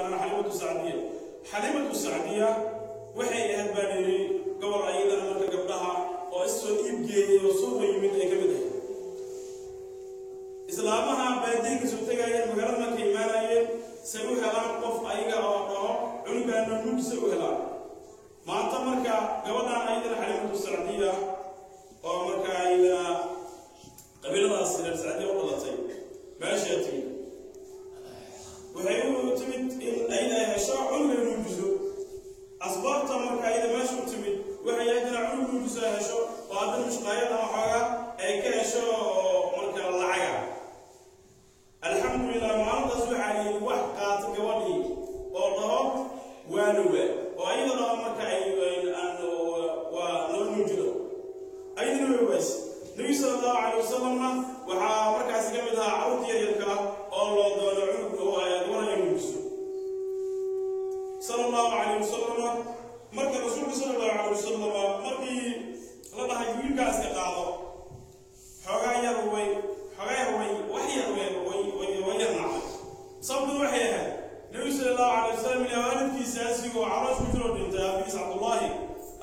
Yaqaanaan Xalimatu Sacdiya. Xalimatu Sacdiya waxay ahayd, baa layidhi, gobol ayadana marka gabdhaha oo is soo iibgeeyey oo suuqa yimid ay ka mid ahayd. Islaamaha baadiye kasoo tegayeen, magaalada marka imaanayeen, say u helaan qof ayaga oo dhaho cunugaana nuugsa u helaan. Maanta marka gabadhan ayadana Xalimatu Sacdiya oo marka ayadana qabiiladaas reer Sacdiya u dhalatay meeshaa timid, waxay u timid in ayada ay hesho cunuga nuujiso. Asbaabta marka ayada meesha u timid waxay ahayd inay cunug nuujiso ay hesho, oo haddana mushqaayad ama xoogaa ay ka hesho oo marka lacaga. Alxamdulilah, maalintaas waxaa yidhi wax qaata gabadhii oo dhaho waanowa oo ayada dhaho marka ay waa noo nuujido, ayadana way ways. Nebi sala Allahu calay wasalamna waxaa markaasi ka mid ahaa carruurta yaryarka ah oo loo doono cunug oo gabar ay nuujiso, sala Allahu calayh wasalama. Marka rasuulka sala Allahu calayh wasalama markii la dhahay wiilkaa iska qaado, xoogaa yar way, xoogaa yar way, wax yar way way way way yar nacday. Sababtu waxay ahayd Nebi sala Allahu calayh wasalam ilaa waalidkiisa asigoo caloosh ku jiroo dhintay, aabihiis Cabdullaahi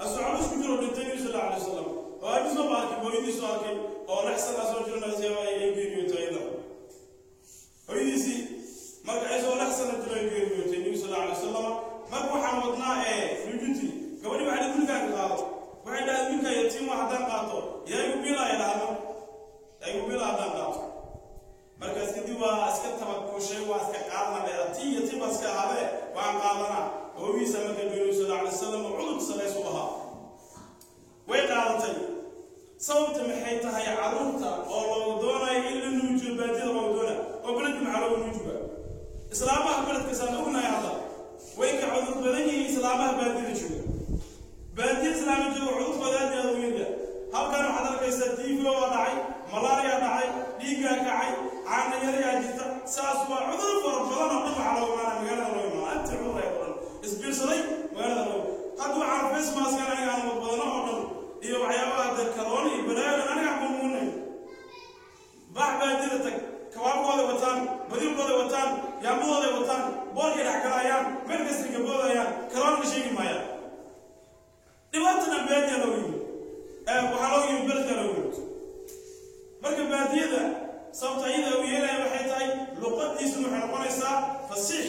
asoo caloosh ku jiroo dhintay Nebi sala Allahu calayh wasalam, oo aabihiis maba arkay, hooyadiisu arkay oo 6 sana soo jiranaysa ay geeriyootay. Ayada hooyadiisii marka isagoo 6 sano jiro ay geeriyootay Nebi sal Allahu alay wasalam. Marka waxaan wadnaa ee nuujintii gabadhii waxay wiilkaan ka qaado, waxay dhahay wiilkaa yatiima haddaan qaato yaa igu biilaya, dhahdo yaa igu biila haddaan qaato. Markaas kadib waa iska tabakushay, waa iska qaadana dheera, tii yatiim baa iska ahaadee waan qaadanaa. Hooyihiisa marka geeriyo sal Allahu alay wasalam oo cudur salays u ahaa way qaadatay. Sababta maxay tahay carruurta oo loogu doonayo in la nuujiyo baadiyada loogu doonaya oo beledka maxaa loogu nuujiba? Islaamaha beledka saan ognahay hadda way ka cudur badan yihiin islaamaha baadiyada jooga. Baadiya islaama jooga cudur badan aad u yarya. Halkan waxaad arkaysaa tiifo waa dhacay, malaria dhacay, dhiiggaa kacay, caana yarayaa jirta, saas waa cudur fara badan oo dhan. Waxaa loogu imaanaya magaalada loo imaana inta cudur ay oo dhan isbiirsaday magaalada loo. Hadda waxaan face maskan aniga aan wadbadano oo dhan iyo waxyaabaha de karooni iyo balaayo aniga kumuunay. Bax baadida tag, kabaabkooday wataan, badiilkooday wataan, yaambadooday wataan, boorkay dhex galayaan, meel kastay gaboodayaan, karoonka sheegi maayaan. Dhibaatana baadiya loogu yimid, waxaa loogu yimid beledka loogu yimid. Marka baadiyada sababta ayada uu yeelaya waxay tahay luqadiisuna waxay noqonaysaa fasiix.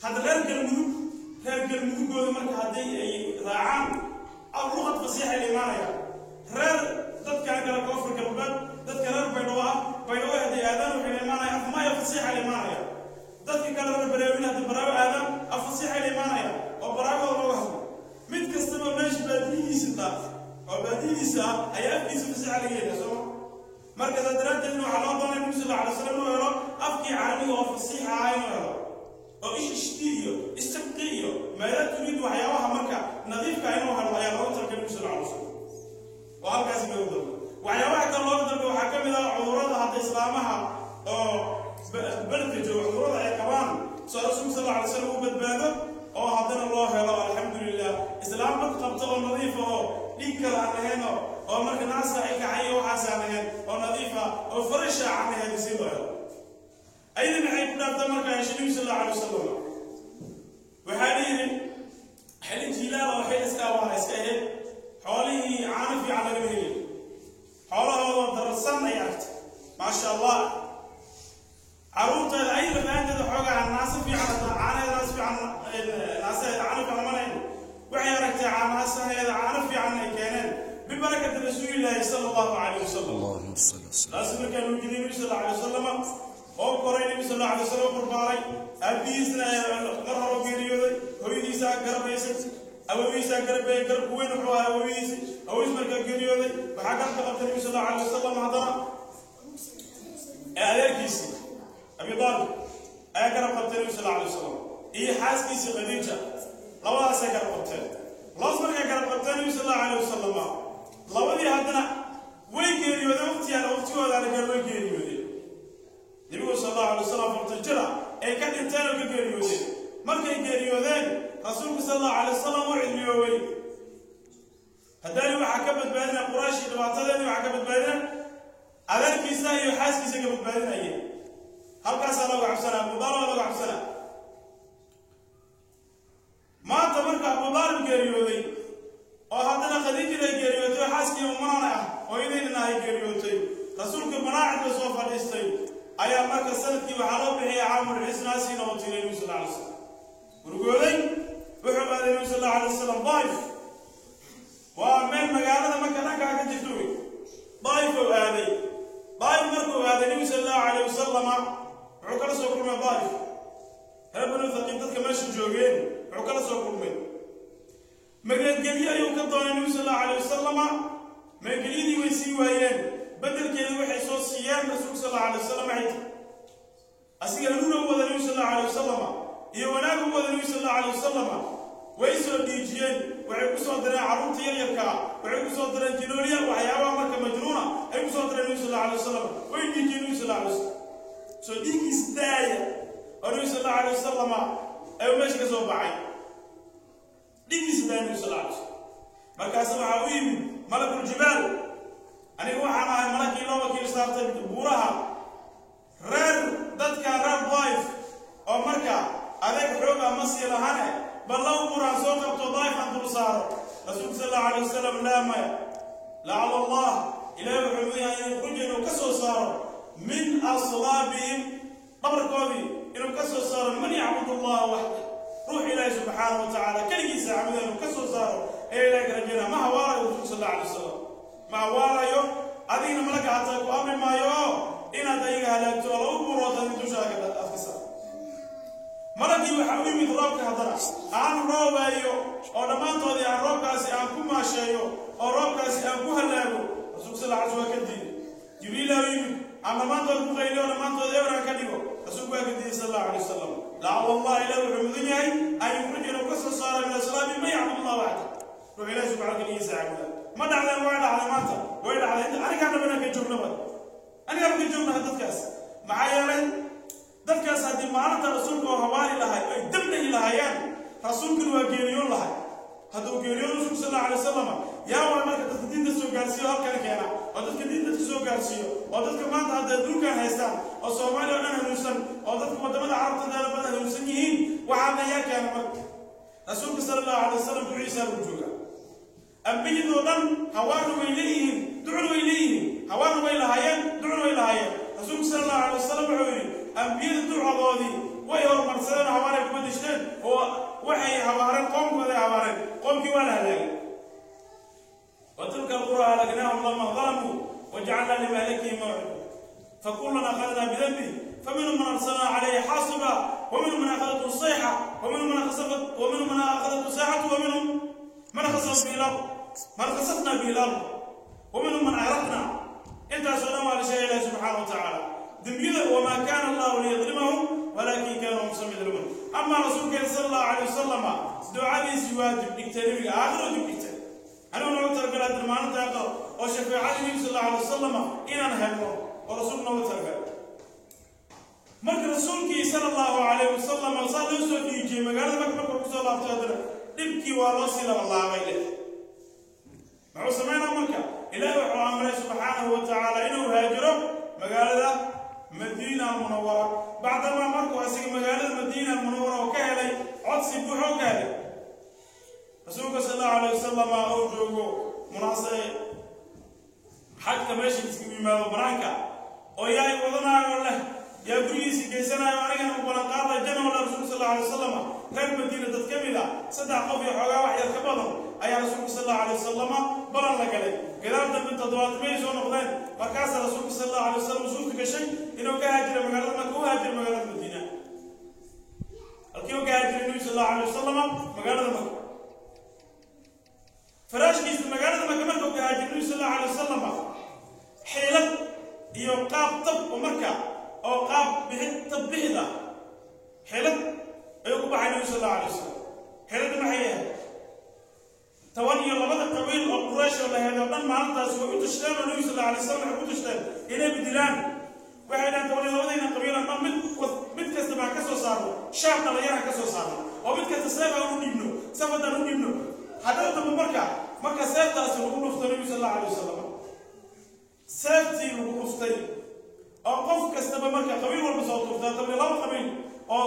Hadda reer Galmudug, reer Galmudugooda marka haddii ay raacaan luqad fasiixay la imaanaya. Reer dadkan kale Koonfur Galbeed, dadka reer Baydhabo ah, Baydhabo hadday aadaan waxay la imaanaya afmaya fasiixa la imaanaya. Dadka kale reer Baraawin haddii Baraawo aadaan af fasiixay la imaanaya oo Baraawada looga hadlo. Mid kastaba meesha baadiyadiisa taa oo baadiyadiisa ah ayaa afkiisa fasiixa laga helaya, sooma? Marka saa daraaddeedna waxaa loo doonay Nabi sal alla alay slam inuu helo afkii carabiga oo fasiixa ah inuu helo, oo ishishti iyo istabqi iyo meela turid waxyaabaha marka nadiifka inuu helo ayaa loogu talagalay Nabi sal alla alay wasalam, oo halkaasi loogu dalbay. Waxyaabaha kale loogu dalbay waxaa ka mid ah cudurrada hadda islaamaha oo beledka jooga cudurrada ay qabaan, soo rasuulka sal alla alay slam u badbaado oo haddana loo helo, alxamdulilah, islaam bad qabta oo nadiifa oo dhiig kale aan lahayn oo marka naaska ay kacay iyo waxaas aan lahayn oo nadiifa oo farasha aan lahayn si loo helo. Ayada maxay ku dhaaftaa marka heshay Nabi sal allahu alay wasalam? Waxaa la yidhi xilli jiilaala oo xilli iska abaara iska ahayd, xoolihii caano fiican lagama helin. Xoolahooda dararsan ay aragtay, maasha Allah. Carruurteeda ay lafaanteeda xoogaa naasa fiican hataa caanaheeda naas fiican naasaheeda caano fiican malayn. Waxay aragtay naasaheeda caano fiican ay keeneen bibarakati rasuulillaahi sala Allahu calayh wasalam. اللهم صل وسلم. Taas markaa nuujinay Nabi sal alla alay wasalam oo koray, Nabi sal alla alay wasalam barbaaray. Aabihiisna mar hore geeriyooday, hooyadiisaa garabaysay, awowihiisaa garabayay. Garabku weyn wuxuu ahaa awowihiisi. Awowihiis markaa geeriyooday waxaa garabka qabtay Nabi sal allahu alay wasalam haddana ee adeerkiisii Abi Aalib ayaa garab qabtay Nabi sal alla alay wasalam iyo xaaskiisii Khadiija, labadaasay garab qabteen. Labadaas markay garab qabteen Nabi sal allahu alay wasalam, labadii haddana way geeriyoodeen. Waqtigaan waqtigoodaana gaar way geeriyoodeen. Nebigu sal Allahu alay wasalam 40 jira ay ka dhinteen oo ka geeriyoodeen. Markay geeriyoodeen rasuulku sal Allahu alay wasalam u cidliyoobay. Haddaani waxaa ka badbaadina Quraysh iyo dhibaatadeedii, waxaa ka badbaadina adeerkiisa iyo xaaskiisa ka badbaadinayeen. Halkaasaa looga cabsanaa, Abu Daalib looga cabsanaa. Caamulxisnaasi noqotay Nebigu sal alla alay wasalam murugooday. Wuxuu aaday Nebigu sal alla alay wasalam Daif, waa meel magaalada Marka dhankaa ka jirto wey. Daif uu aaday. Daif markuu aaday Nebigu sal allahu alayh wasalama wuxuu kala soo kulmay Daif reer Banu Thaqiif, dadka meesha joogeen wuxuu kala soo kulmay. Magangelyo ayuu ka doonay Nebigu sal allahu alayh wasalama. Magangelyadii way sii waayeen, bedelkeeda waxay soo siiyeen Rasuulka sal allahu alay wasalam. Waxay tiri asiga hanuuna u wada Nebigu sal allahu alayh wasalama iyo wanaag u wada Nebigu sal allahu alayh wasalama. Way soo dhiijiyeen, waxay ku soo direen carruurta yaryarkaa, waxay ku soo direen jinooliya, waxyaabaha marka majnuuna ay ku soo direen Nebigu sal allahu alay wasalam. Way dhiijiyeen Nebigu sal allahu alay wasalam, soo dhiiggiis daaya oo Nebigu sal allahu alay wasalama ayuu meesha ka soo baxay, dhiiggiisa daaya Nebigu sal allahu alay wasalam. Markaas waxaa u yimid malakul jibaal. Aniga waxaan ahay malakii loo wakiil saartay buuraha. Reer dadka reer Daif oo marka adeeg xooga ma sii lahane, bal laba buuraan soo qabto, Daif aan dul saaro. Rasuulka sal allahu alay wasalam laa, maya, lacala Allah, Ilaahi wuxuu mudan yahay in yukhruja, inuu ka soo saaro, min aslaabihim, dhabarkoodii inuu ka soo saaro, man yacbud allaha waxda, ruux Ilaahi subxaanahu wa tacaala keligiisa caabuda inuu ka soo saaro ee Ilahi ka rajaynaa. Ma hawaarayo Rasuulka sal allahu alay wasalam, ma hawaarayo. Adigna malaka hataa ku amri maayo oo inaad ayaga halaagto oo laba buurood adi dushaada aad ka saarto. Malagii waxaa u yimid roobka. Haddana aan roobeeyo oo dhammaantoodii aan roobkaasi aan ku maasheeyo oo roobkaasi aan ku halaago. Rasuulka sal alla sl waa ka diiday. Jibriilaa u yimid, aan dhammaantood ku qayliyo oo dhammaantood eber aan ka dhigo. Rasuulku waa ka diiday sal allahu alay wasalam. Lacala Allah, ilah wuxuu mudan yahay an yukhrij, inuu ka soo saaro, min aslaabi man yacbud allah waxda, ruux Ilahi subxana keligiisa caabuda. Ma dhacdeen? Way dhacday. Maanta way dhacday. Anigaa dhabanaan ka joognaba, anigaa ka joognaha dadkaas. Maxaa yeelay dadkaas haddii maalinta rasuulka oo hawaari lahay ay dabdhahi lahaayeen, rasuulkuna waa geeriyoon lahay. Hadduu geeriyoon rasuulku sal allahu alay wasalam, yaa waa marka dadka diinta soo gaarsiiyo halkan keena oo dadka diinta soo gaarsiiyo oo dadka maanta hadda adduunkan haystaan oo Soomaaliya oo dhan hanuunsan oo dadka wadamada Carabta deela badan hanuunsan yihiin, waxaana yaa keena marka? Rasuulka sala allahu alay wasalam duciisaa lagu joogaa. Ambiyadoo dhan hawaarna way leeyihiin, ducna way leeyihiin. Hawaarna way lahaayeen, ducna way lahaayeen. Rasuulku sala allahu alay wasalam wuxuu yidhi ambiyada ducadoodii way horumarsadeen oo hawaaray kuma dishteen oo waxay habaareen qoomkooday habaareen, qoomkii waa la halaagay. Wa tilka alqura ahlaknaahum lama dalamuu wajacalnaa limahlakihim mawcida fakullan akhadnaa bidanbi faminhum man arsalnaa calayhi xaasiba waminhum man akhadathu sayxa waminhum man akhadathu saaxatu waminhum man khasafna bihi lard, man khasafna bihi lard waminhum man agraqna. Intaasoo dhan waa la sheegay Ilahi subxaana wa tacaala dembiyada. Wamaa kaana allahu liyadlimahum walaakin kaanuu anfusahum yadlimuun. Amaa rasuulkeena sala allahu alayh wasalama ducadiisii waa dibdhigtay nebiga, aakhiro dibdhigtay. Anigu noogu talagalay haddana maalinta aqal oo shafeecadii nebi sal allahu alay wasalama inaan helno oo rasuulku noogu talagalay. Marka rasuulkii sala allahu calayh wasalam saa loo soo dhiijiyey magaalada Maka, markuu kusoo laabtay haddana dhibkii waa loo sii labalaabay leh. Muxuu samaynaa marka? Ilaahi wuxuu amray subxaanahu wa tacaala inuu haajiro magaalada Madiina Almunawara. Bacdamaa markuu asiga magaalada Madiina Almunawara oo ka helay codsi buuxoo ka helay rasuulka sal allahu alayh wasalama oo joogo munaase xagka meesha iskugu yimaado banaanka oo yaa i wadanaayo leh, yaa gurigiisii geysanaayo, anigana u ballanqaaday jana wala rasuulka sal allahu alay wasalama. Reer Madiina dad ka mid ah, 3 qof iyo xoogaa wax yar ka badan ayaa rasuulka sal allahu alay wasalama balan la galay. Gadaal dambe 70 soo noqdeen. Markaasaa rasuulka sal allahu alay wasalam suurta gashay inuu ka haajira magaalada Maka, u haajira magaalada Madiina. Halkii uu ka haajiray Nabi sal allahu alay wasalama magaalada Maka, faraashkiisa magaalada Maka markuu ka haajiray Nabi sal allahu alay wasalama, xiilad iyo qaab tab oo marka oo qaab bixid tab bixid ah xiilad ayuu ku baxay Nabi sal allahu alay wasalam. Xiiladda maxay yahay? 12da qabiil oo Quraysh oo lahayd oo dhan maalintaas way u tashteen oo Nabi sal allahu alay wasalam waxay ku tashteen inay bedilaan. Waxay dhahaan 12dayna qabiil oo dhan mid kasta baan ka soo saarno shaab dhalinyaraan ka soo saarno oo mid kasta seef aan u dhiibno, safadaan u dhiibno. Haddana dambe marka seeftaasi lagu dhufto Nabi sal allahu alay wasalam, seeftii lagu dhuftay oo qof kastaba marka qabiil walba soo tuurtaa 12 qabiil oo